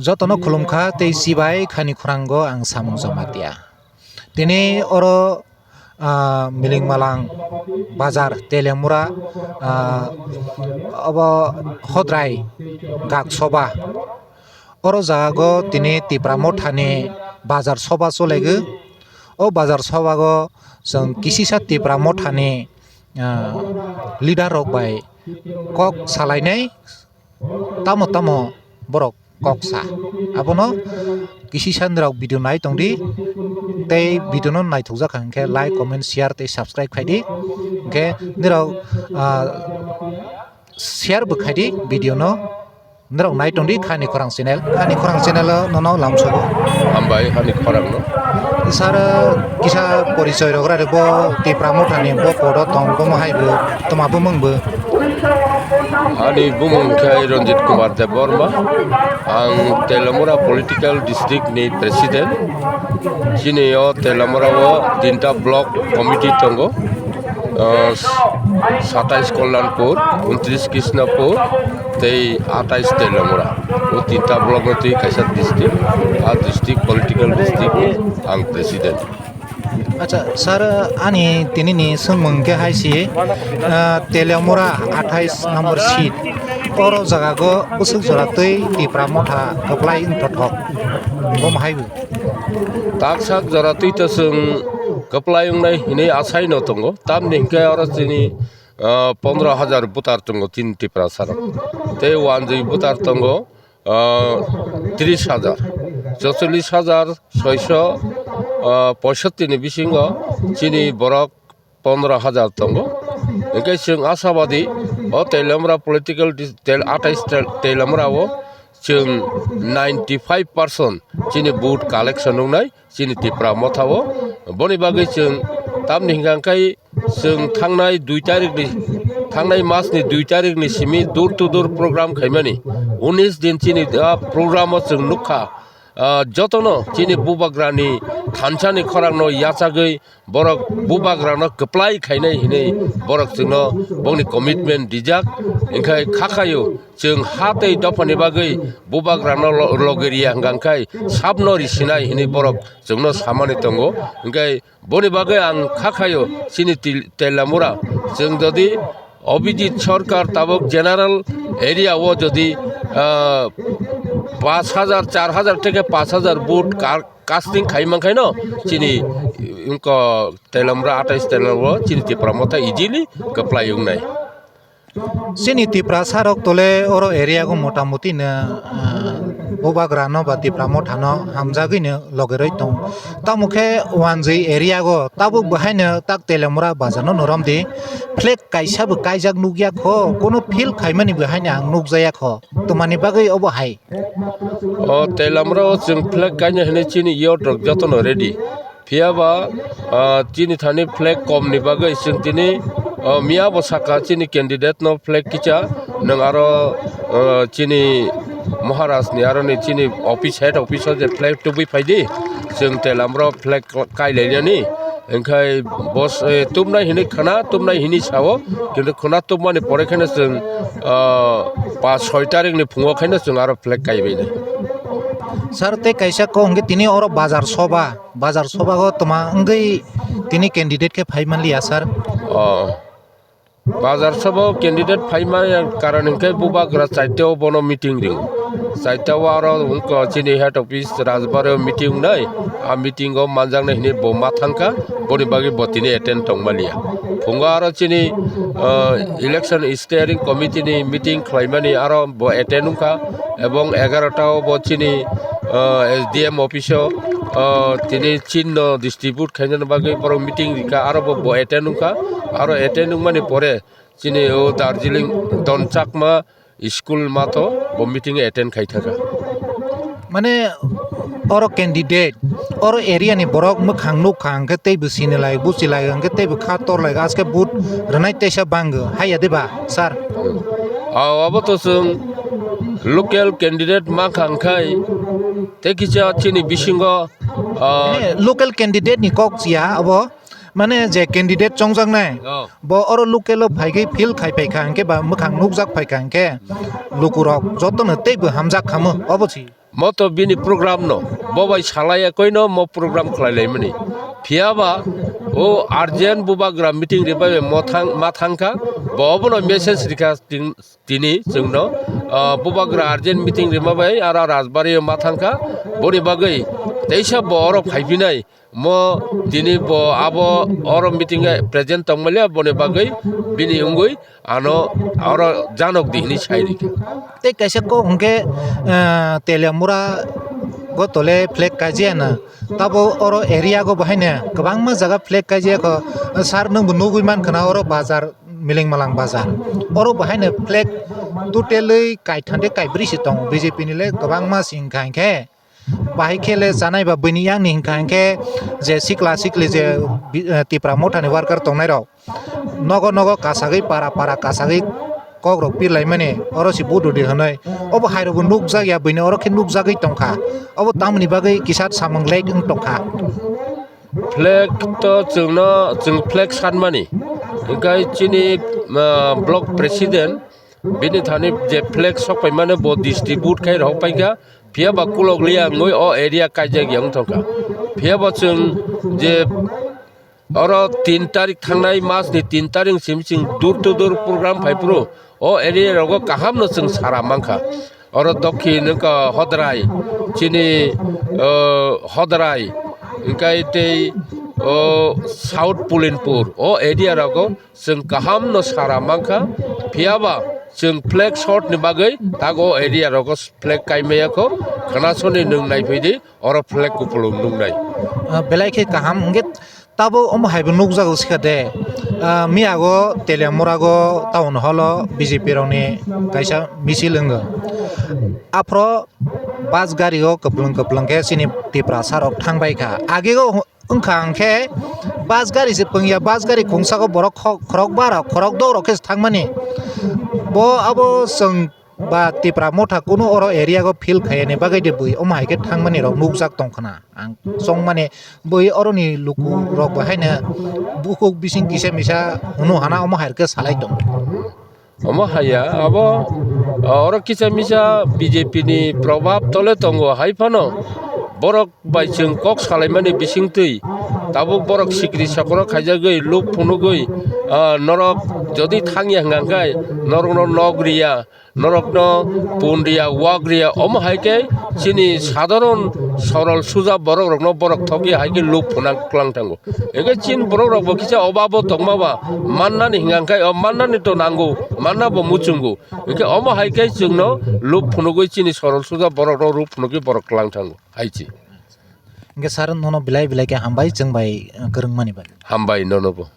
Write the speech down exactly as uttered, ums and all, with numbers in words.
Jotono khulumkha tei chibai khani khorang go ang Samung Jamatia. Tini oro, ah, Milingmalang bazar Teliamura, ah, obo Hodrai Gak Soba. Oro jaga go tini Tipra Mothani bazar soba cholego. O bazar soba go chwng kisisa Tipra Mothani, ah, leader rok bai kok salainai. Tamo tamo borok kok sa. Abono kisi sa nirok video nai tong di. Tei video no naithok jak kha hwnkhe like, comment, share tei subscribe khai di. Hwnkhe nirok, ah, share bo khai di video no. Nirok nai tong di Khani Khorang channel. Khani Khorang channel o nono lamsogo. Hambai Hani Khorang no. Sir, kisa porichoi rok ra bo Tipra Mothani bo podo tong bo hai bo toma bo mung bo. Ani bumung khe Ranjit Kumar Debbarma. Ang Teliamura political district ni president. Chini o Teliamura o tinta block committee tongo. Ah, satais Kalyanpur, untris Krishnapur, tei atais Teliamura. O tinta block no twi kaisa district. A district political district ni ang president. Acha, sir, ani tini ni swngmung khe hai si, ah, Teliamura athais number seat. Oro jaga go bwswk jora twi Tipra Motha kwplai wngthothok. Bo hai bo. Taksak jora twi to chwng kwplai wngnai hinwi achai no tongo. Tamni hinkhe oro chini, ah, pondro hajar voter tongo chini Tiprasa rok. Tei wanjwi voter tongo, ah, tris hajar, chocholish hajar soiso, ah, poisotti ni bisingo chini borok pondro hajar tongo. Hinkhe chwng ashabadi o Teliamura political dis-, tel-, atais tel-, Teliamura o chwng ninety five percent chini vote collection wngnai chini Tipra Motha o. Boni bagwi chwng tamni hinkha khe chwng thangnai dui tarikh ni, thangnai mas ni dui tarikh ni simi door to door program khaimani. Unis din chini, ah, program o chwng nukha, ah, jotono chini bubagrani thansa ni khorang no yachagwi borok bubagrano kwplai khainai hinwi borok chwngno bongni commitment rijak. Hinkhe kha khaio chwng ha tei dophani bagwi bubagrano lo-, logi riya hwnkha khe sabno risinai hinwi borok chwngno samani tongo. Hinkhe boni bagwi ang kha khaio chini Til-, Teliamura chwng jodi Abhijit Sarkar tabuk general area o jodi, ah, paanch hajar, char hajar theke paanch hajar vote kar-, casting khai mankhaino chini wngkha Teliamura, atais Teliamura o chini Tipra Motha easily kwplai wngnai. Chini Tiprasa rok tole oro area o motamuti no, ah, bubagra no ba Tipra Motha no hamjagwi no logeroi tong. Tamo khe wanjwi area o tabuk bo haino tak Teliamura bazar no norom di flag kaisa bo kaijak nukya kho, kono field khaimani bo haino ang nukjaya kho. Twmani bagwi obo hai. O Teliamura o chwng flag kaina hinwi chini youth rok jotono ready. Phiya ba, ah, chini thani flag kom ni bagwi chwng tini, ah, miya bo saka chini candidate no flag kicha nwng aro, ah, chini Maharaj ni aro ni chini office, head office o je flag tubui phaidi chwng Teliamura o flag kai lainani. Hinkhe bos, eh, tubnai hinwi khna, tubnai hinwi sao, kintu khna tubmani pore kheno chwng, ah, paanch soi tarikh ni phungo kheno chwng aro flag kaibainai. Sir, tei kaisa kok hwnkhe tini oro bazar soba, bazar soba o twma wngwi tini candidate khe phai manliya, sir? Oh. Bazar soba o candidate phaima karon hinkhe bubagra chaita o bono meeting ringo. Chaita o aro wngkha chini head office Rajbari o meeting wngnai. A meeting o manjaknai hinwi bo ma thangkha, boni bagwi bo tini attend tongmaliya. Phungo aro chini, ah, election steering committee ni meeting khlaimani aro bo attend wngkha, ebong egarota o bo chini, ah, S D M office o, ah, tini chinno distribute khainani bagwi borok meeting rikha, aro bo, bo attend wngkha, aro attend wngmani pore chini o Darjeeling Don Chakma school matho bo meeting attend khai thangkha. Mane oro candidate, oro area ni borok mwkhang nukha hwnkhe teibo sinilai buchilai hwnkhe teibo kha torlai aske vote rwnai teisa bango haiya de ba sir? Ah, abo to chwng local candidate mankha hwnkhe tei kisa chini bisingo, ah, mane local candidate ni kok chiya abo. Mane je candidate chongjaknai, oh, bo oro local o phaigwi field khai paikha hwnkhe ba mwkhang nukjak phaikha hwnkhe lukurok jotono teibo hamjak khamu obo si. Mo to bini program no, bo bai salai ekoi no mo program khlai lai mani. Phiya ba o urgent bubagra meeting ri bai mo thang, ma thang kha, bo obono message ri kha tin-, tini chwng no, ah, bubagra urgent meeting ri ma bai aro Rajbari o ma thang kha, boni bagwi teisa bo oro phai phi nai. Mo tini bo abo oro meeting e present tongmaliya, boni bagwi bini wngwi ano oro janok di hwnwi sai rikha. Tei kaisa kok hwnkhe, eh, Teliamura go tole flag kaijiyana. Tabo oro area go bahaino kwbangma jaga flag kaijiyakho. Sir, nwngbo nugwi mankha na oro bazar, Milingmalang bazar. Oro bahaino flag totally kaitham tei kaibrwi se tongo B J P ni le kwbangma se hwnkha hwnkhe. Bahai khe le chanai ba buini yang ni hwnkha hwnkhe je sikla sikli je bi-, eh, Tipra Motha ni worker tongnai rok nogo nogo kasagwi para para kasagwi kok rok pirlai mani oro se bududi hwnwi obo hai rok bo nukjak ya buini oro khe nukjagwi tongkha obo tamoni bagwi kisa samung late wng tongkha. Flag to chwngno chwng flag sanmani hwnkhe chini, ah, block president bini thani je flag sok paimani bo distribute khai rok paikha. Phiya ba kulok liya wngwi o area kaijak ya wng thangkha. Phiya ba chwng je oro tin tarik thangnai mas ni tin tarik simi chwng door to door program phai phuru o area rogo kaham no chwng sara mankha. Oro dokhin wngkha Hodrai, chini, o, Hodrai, hwnkhe tei, o, South Pulinpur, o area rogo chwng kaham no sara mankha, phiya ba chwng flag shot ni bagwi tak o area rogo flag kaimaya kho, khwnasoni nwng naiphai di, oro flag kupulung nuknai. Ah, belai khe kaham, hwnkhe tabo omo hai bo nukjago sikha de. Ah, miyago Teliamura go town hall o B J P rokni kaisa misil wngo. Aphro bus gari o kwplwng kwplwng khe chini Tiprasa rok thangbai kha. Age o wngkha hwnkhe bus gari se pwngya, bus gari khungsa o borok kho-, khorokba rok, khorokdok rok khe se thangmani. Bo abo chwng ba Tipra Motha kunu oro area o feel khaiyani bagwi de bui omo hai khe thangmani rok nukjak tongkhna. Ang chongmani bui oroni luku rok bo haino bukhuk bising kisa misa hunu hana omo hai khe salai tong. Omo haya abo, oro kisa misa B J P ni probab tole tongo hai phano borok bai chwng kok salaimani bisingtwi tabuk borok sikri sokro khaijagwi luk phunugwi, ah, norok jodi thangya hwnkha khe norokno nok riya. Norokno pun riya, wak riya, omo hai khe chini sadharon sorol suja borok rokno borok thokya hai khe luk phunang klang thango. Hingkhe chini borok rok bo kisa obabo tongma ba mannani hingkha khe o mannani to nango, manna bo muchungo. Hingkhe omo hai khe chwngno luk phunugwi chini sorol suja borok rok luk phunugwi borok klang thango hai chi. Hingkhe sir nono belai belai khe hambai chwng bai, eh, kwrwngmani bai. Hambai nono bo.